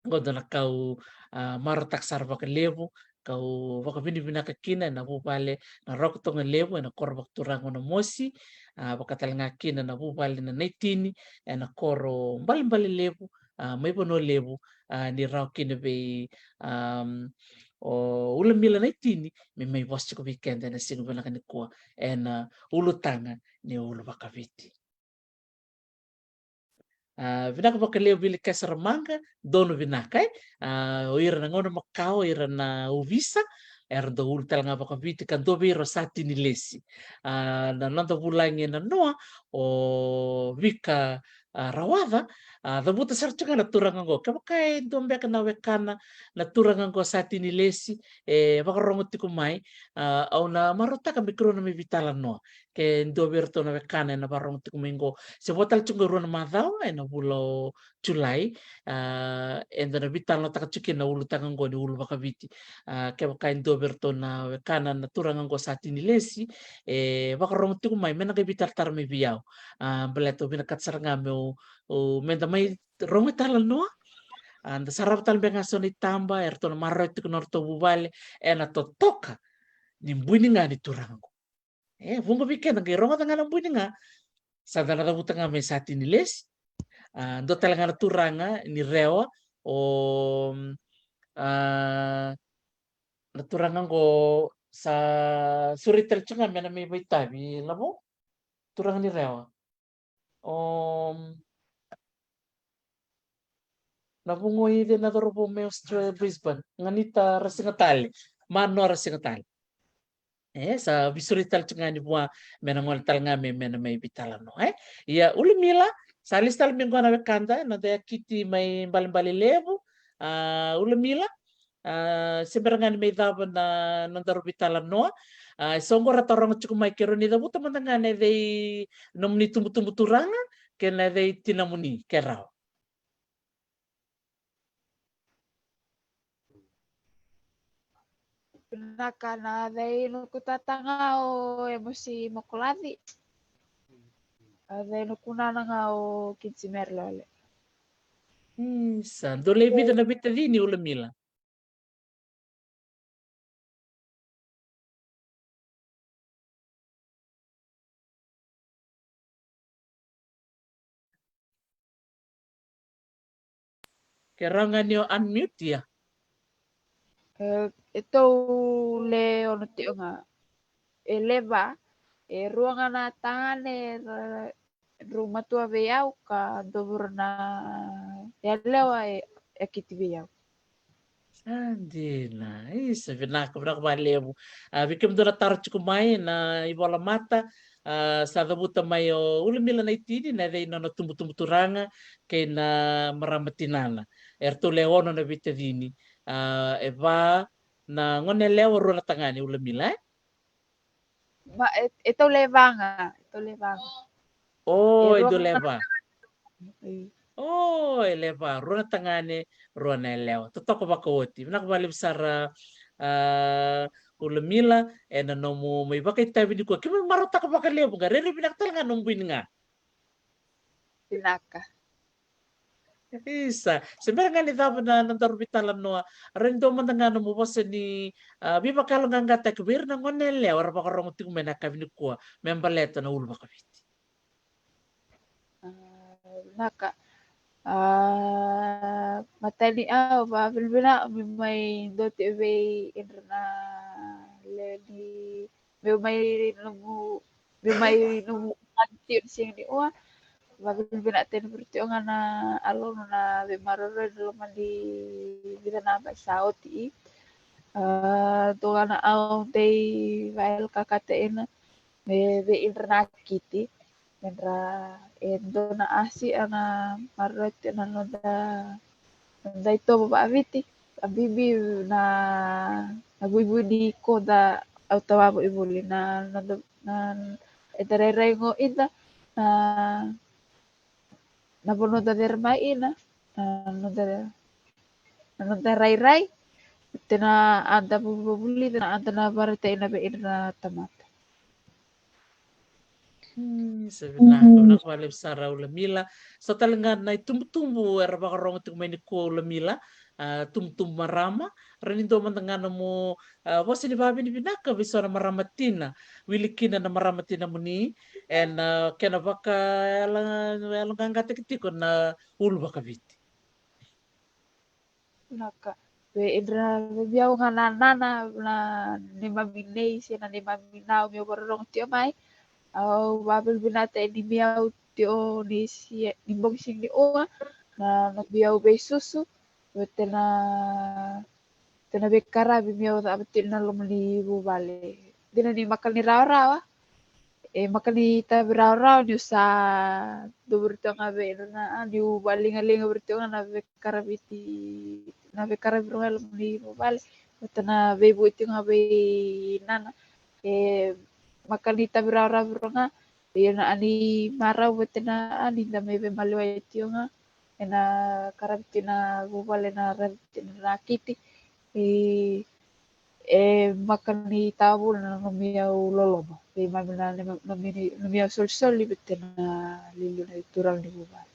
Oqo dua na ka au, a, marautaka sara vakalevu, kau vakavinavinaka kina ena vuvale na Rokotoga Levu ena koro vakaturaga o Namosi, a, vaka tale ga kina na vuvale na Naitini ena koro Balebale Levu, a, mai Vanua Levu, a, ni rawa kina vei, am, o Ulamila Naitini me mai vosa tiko vei keda ena siga vinaka nikua ena ulutaga ni ulu vakaviti. A, vinaka vakalevu Vili Kesa Ramaqa, donu vinaka, e. A, o ira na gauna makawa, o ira na ovisa, era dau ulu tale ga vakaviti, ka dua vei ira o Satini Lesi. A, na noda vulagi ena noa, o Vika, a, Rawaca, a, cavuta sara tiko ga na turaga oqo. Kevaka e dua beka na wekana na turaga oqo Satini Lesi, e vakarorogo tiko mai, a, au na marautaka me keirau na mai veitalanoa. Ke dua vei iratou na wekana ena vakarorogo tiko mai oqo, se vo tale tiko e rua na macawa ena vula o Julai, a, eda na veitalanoataka tiko kina na ulutaga oqo ni ulu vakaviti. A, kevaka e dua vei iratou na wekana na turaga oqo Satini Lesi, e vakarorogo tiko mai, me na qai veitaratara mai vei au. A, baleta au vinakata sara ga meu, au, me da mai rogo italanoa. A, da sarava tale beka ga so na itaba, eratou na maroroya tiko na nodratou vuvale ena totoka ni bui ni ga ni turaga oqo. E vuqa vei keda qai rogoca ga na bui ni ga, sa da na cavuta ga mai Satini Lesi. A, dua tale ga na turaga ni Rewa, o, a, na turaga oqo sa sureti tale tiko ga me na mai vakaitavi, Lavo? Turaga ni Rewa. O, na vugo i cei na cauravou mai Australia, Brisbane? Ganita Rasigatale, Manoa Rasigatale. E, sa veisureti tale tiko ga yani vua, me na gole tale ga mai, me na mai veitalanoa, e. Ia, Ulamila, sa lesu tale mai qo na wekada, na noda yakiti mai Balebale Levu, a, Ulamila, a, se bera ga ni mai cava na nodaru veitalanoa. A, so qo ra taroga tiko mai, keirau ni cavuta mada ga na yacai nomuni tubutubu turaga kei na yacai tinamuni, ke rawa. Vinaka, na yacai noqu tata ga o Emosi Mokolaci. A yacai noqu nana ga o Kinsi Mere Lole. Isa, dou lai vica na veitacini, Ulamila? Ke rawa ga ni o unmute, ia. E, e tou le ono tiko ga. E le va, e rua ga na tagane, e, drau matua vei au, ka dua vei ira na yalewa e, e kiti vei au. A dina. Isa, vinaka, vinaka vakalevu. A, vei kemudou na taro tiko mai na ivola mata, a, sa cavuta mai o Ulamila Naitini, na yacai nona tubutubu turaga kei na marama tinana. Eratou le ono na veitacini. A, e va na gone yalewa, rua na tagane, Ulamila, e? Ma, e, e tau le va ga, e tau le va ga. O, e dua le va. O, e le va, rua na tagane, rua na yalewa. Totoka vakaoti. Vinaka vakalevu sara, a, Ulamila, ena nomu mai vakaitavi nikua. Keimami marautaka vakalevu ga, rairai vinaka tale ga nomu bui ni ga. Vinaka. Isa, se bera ga ni cava na, na daru veitalanoa, rairai dua mada ga nomu vosa ni, a, veivakayaloqaqataki vei ira na gone yalewa era vakarogo tiko mai na yakavi nikua me baleta na ulu vakaviti. A, vinaka. A, matai ni au vavinavinaka meu mai dua tiko vei ira na lewe ni, meu mai nomu, meu mai nomu tio ni siga ni ua. Vavinavinaka tale vei ira tiko ga na yalo na veimaroroi ena loma ni vica na yabaki sa oti. A, dua ga na au dei vayalokataka ena me vei ira na kiti, me ra, e dua na asi a na maroroi tiko na noda, noda itovo vakaviti. A bibi na, na vuivui ni koda au tawavo i voli na, na, na, eda rairai go ida na, na vanua da cere mai ina, na noda, na noda rairai, tena ada vuvulica na ada na varata ina vei ira na tamata. Hmm, sa vinaka, vinaka vakalevu sara Ulamila. So tale ga na itubutubu era vakarogo tiko mai nikua Ulamila, a, tubutubu marama, rairai dua mada ga nomu, a, vosa ni vavinavinaka vei so na marama tina, wili kina na marama tina muni, ena, a, kena vakayaloqaqataki tiko na ulu vakaviti. Vinaka. Vei ira na vei au ga na nana na neimami nei se na neimami nau meu vakarorogo tiko mai. Au vavinavinaka ni mai au tiko ni si, ni bogi siga ni ua na, na vei au veisusu. Vata na, tena veikaravi meu cava tiko na loma ni vuvale. Dina ni makani rawarawa, e makani tavi rawarawa niu sa dovori toka ga vei ira na, niu vakaligaliga vori toka ga na veikaravi ti, na veikaravi rogo e loma ni vuvale. Vata na veivui tiko ga vei nana, e makani tavi rawarawa vei ira ga. Ia na ani marau vata na ani da mai veimaliwai tiko ga ena karavi tiko na vuvale, na ravi tiko na kiti. E, e makani tavuna na nomi au loloma, veimami na nomi, nomi au solisoli vata na liuliu na turaga ni vuvale.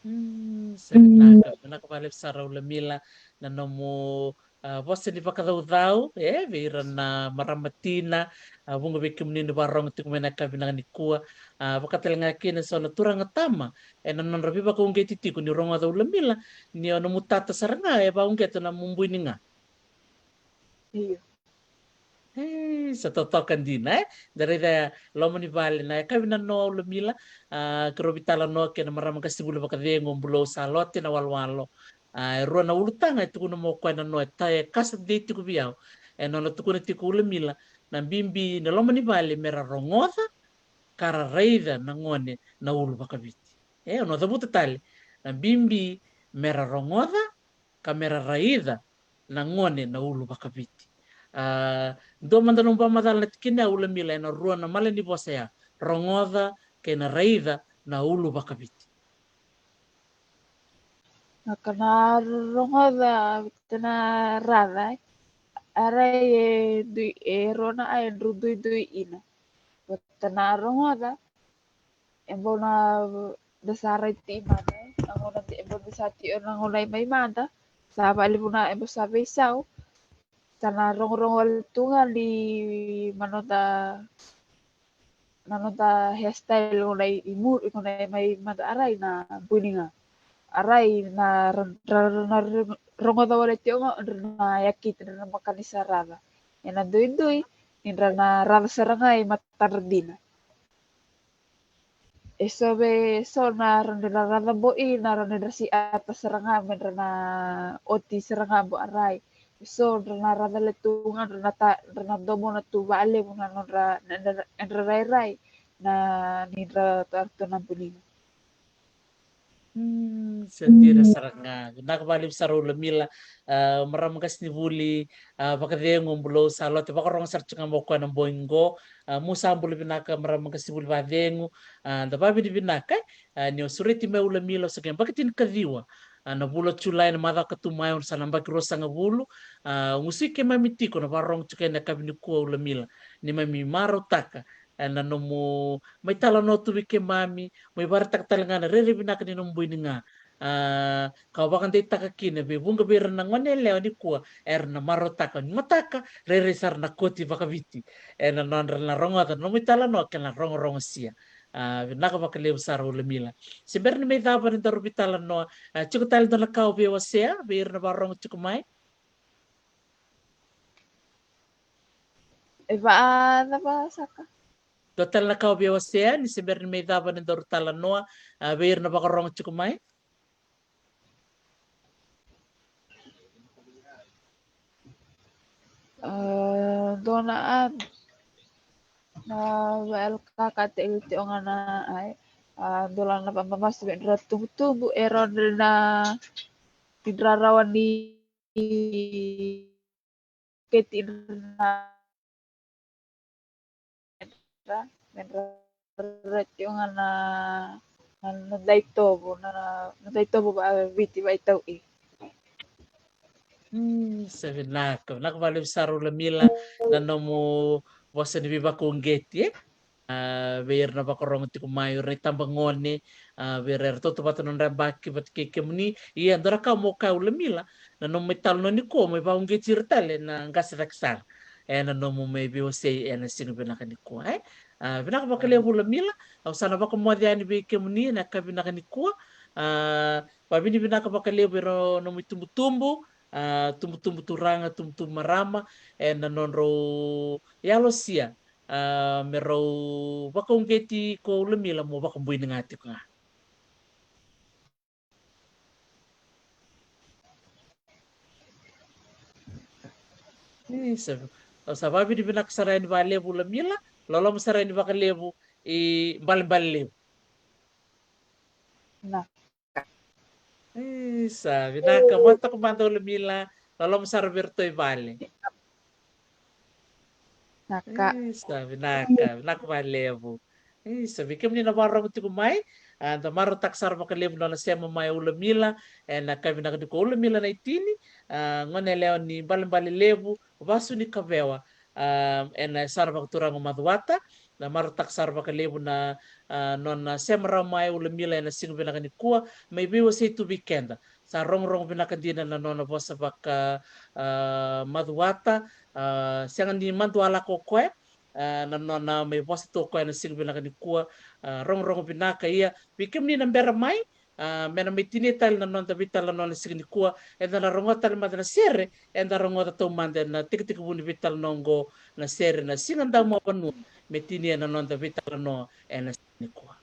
Mm, sa vinaka, vinaka vakalevu sara Ulamila na nomu, a, vosa ni vakacaucau, e, vei ira na marama tina, a, vuqa vei kemuni ni vakarogo tiko mai na yakavi vinaka nikua, a, vakatalega kina so na turaga tama ena nodra veivakauqeti tiko ni rogoca Ulamila ni o na mutata sara ga e vakauqeta na mubui ni ga. Io. E, sa totoka dina, e? Da raica loma ni vale na yakavi nanoa Ulamila, a, keirau veitalanoa kei na marama qasenivuli vakacegu o Bulou Salote Nawalowalo. A, e rua na ulutaga e tukuna mai o koya nanoa e ta, e kasa dei tiko vei au. E nona tukuna tiko Ulamila na bibi na loma ni vale me ra rogoca ka ra raica na gone na ulu vakaviti. E, au na cavuta tale, na bibi me ra rogoca ka me ra raica na gone na ulu vakaviti. A, dua mada nomu vakamacala na tikina ya Ulamila ena rua na mala ni vosa ya, rogoca kei na raica na ulu vakaviti. Na ka na rogoca, vata na raica, e rai e dui, e rua na ka e dru duidui ina. Vata na rogoca, e bau na da sa rai tiko i mada, na gauna e bau da sa tiko na gauna i mai mada, sa vakalevu na e bau sa veisau, sa na rogorogo wale tu ga ni ma noda, na noda hairstyle gauna i muri, gauna i mai mada a rai na bui ni ga. A rai na ra, ra, ra, na rogoca wale tiko ga, dra na yakiti, dra na makani sa raica. Ena duidui, ni dra na raica sara ga i matadra dina. E so vei so na ra ni ra raca boi na ra ni ra si ata sara ga me ra na oti sara ga bo arai. E so ra na raca le tu ga ra na ta ra na domo na tu valevu na nodra na ra rairai na ni ra tu artu na buliga. Mm, sa dina sara ga. Vinaka vakalevu sara Ulamila. A, marama qasenivuli, a, vakacegu Bulou sa lote vakarogo sara tiko ga mo koya na bogi qo. A, mu sa bula vinaka marama qasenivuli vakacegu. A, da vavinavinaka, e. A, ni o sureti mai Ulamila o sa ke baki tini kaciwa. A, na vula Julai na macawa ka tu mai o sa na baki ruasagavulu. A, gusui keimami tiko na vakarogo tiko ena kavi nikua Ulamila. Ni mami marautaka ena nomu mai talanoa tu vei keimami, mai varetaka tale ga na rairai vinaka ni nomu bui ni ga. A, ka vakadeitaka kina vei vuqa vei ira na gone yalewa nikua era na marautaka ni mataka rairai sara na koti vakaviti ena nodra na rogoca na nomu italanoa kei na rogorogosia. A, vinaka vakalevu sara Ulamila. Se bera ni mai cava ni daru veitalanoa, a, tiko tale dua na ka o veiwasea vei ira na vakarogo tiko mai? E vacava saka? Dua tale na ka o veiwasea ni se bera ni mai cava ni daru talanoa, a, vei ira na vakarogo tiko mai? A, dua na a na vaelkaka tei tei oga na ai. A, dua la na vamamasu vei dra tubutubu e rawa ni ra na ni dra rawa ni keti dra na me dra me dra reti oga na na daitovo na na daitovo va Viti vaitau i. Mm, sa vinaka, vinaka vakalevu sara Ulamila na nomu vosa ni veivakauqeti, e? A, vei ira na vakarogo tiko mai, o ira na itabagone, a, vei ira era tautauvata nodra yabaki vata kei kemuni. Ia dua na ka mo kaya Ulamila, na nomu mai talanoa nikua mai vakauqeti ira tale na qase cake sara ena nomu mai veiwasei ena siga vinaka nikua, e? A, vinaka vakalevu Ulamila, au sa na vakamoce yani vei kemuni ena ka vinaka nikua. A, vavinavinaka vakalevu ira nomu itubutubu, a, tubutubu turaga, tubutubu marama, ena nodrau yalosia, a, me rau vakauqeti ko Ulamila mo vakabuini ga tiko ga. Isa, au sa vavinavinaka sara yani vakalevu Ulamila, loloma sara yani vakalevu i Balebale Levu. Na. Isa, vinaka, vakatoka mada Ulamila, loloma sara vei iratou i vale. Naka. Isa, vinaka, vinaka vakalevu. Isa, vei kemuni na vakarogo tiko mai, a, da marautaka sara vakalevu na nona sema mai Ulamila, ena ka vinaka ni ko Ulamila na itini, a, gone yalewa ni Balebale Levu, vasu ni Kavewa, a, ena sara vakaturaga o Macuata, na marautaka sara vakalevu na, a, nona sema rawa mai Ulamila ena siga vinaka nikua, mai veiwasei tu vei keda. Sa rogorogo vinaka dina na nona vosa vaka, a, Macuata, a, sega ni madua lako o koya, a, na nona mai vosa tu o koya ena siga vinaka nikua, a, rogorogo vinaka ia, vei kemuni na bera mai, a, me na mai tinia tale na noda veitalanoa na siga nikua, eda na rogoca tale mada na sere, eda rogoca taumada ena tekitekivu ni veitalanoa oqo na sere na Siga Daumavavanua, me tinia na noda veitalanoa ena siga nikua.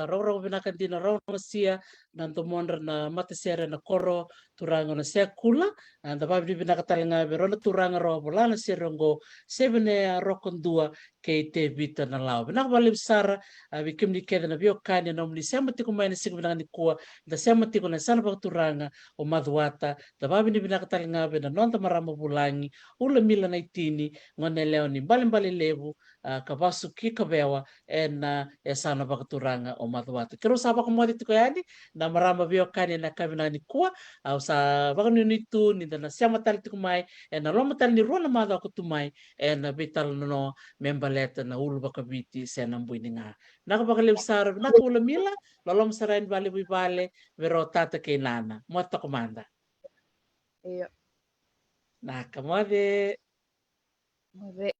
Rau rau vinaka dina, rau na masia na domodra na matasere na koro, turaga na Sekula. A, da vavinavinaka tale ga vei rau na turaga rau a vola na sere oqo, Sevenea Rokodua kei Tevita na Lawa. Vinaka vakalevu sara, a, vei kemuni kece na veiwekani na nomuni sema tiko mai na siga vinaka nikua, da sema tiko na yasana vakaturaga o Macuata, da vavinavinaka tale ga vei na noda marama vulagi, Ula Mila Naitini, gone yalewa ni Balebale Levu, a, ka vasu ki Kavewa, ena yasana vakaturaga o Macuata. Keirau sa vakamoce tiko yani na marama veiwekani ena yakavi vinaka nikua, au sa vakanuinui tu ni da na sema tale tiko mai ena loma tale ni rua na macawa ka tu mai, ena veitalanoa me baleta na ulu vakaviti se na bui ni ga. Vinaka vakalevu sara, vinaka Ula Mila, loloma sara yani vakalevu i vale, vei rau o tata kei nana. Moce toka mada. Io. Vinaka, moce. Moce.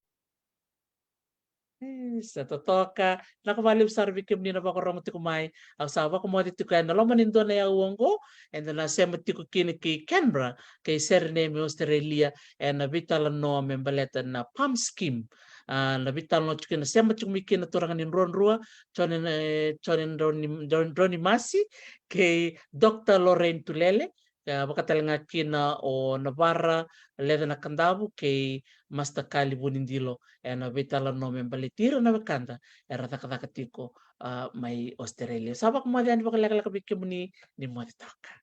E, sa totoka. Vinaka vakalevu sara vei kemuni na vakarorogo tiko mai. Au sa vakamoce tiko ena loma ni dua na aua oqo, eda na sema tiko kina ki Canberra, kei Sydney mai Australia, ena veitalanoa me baleta na PALM scheme. A, na veitalanoa tiko kina, sema tiko mai kina na turaga ni druadrua, Jone, e, Jone Droni, Droni, Droni Masi, kei Doctor Lorraine Tulele, e, vakatalega kina o Navara Leca Nakadavu kei Master Kali Vunidilo, ena veitalanoa me baleti ira na wekada era cakacaka tiko, a, mai Australia. Sa vakamoce yani vakalekaleka vei kemuni, ni moce toka.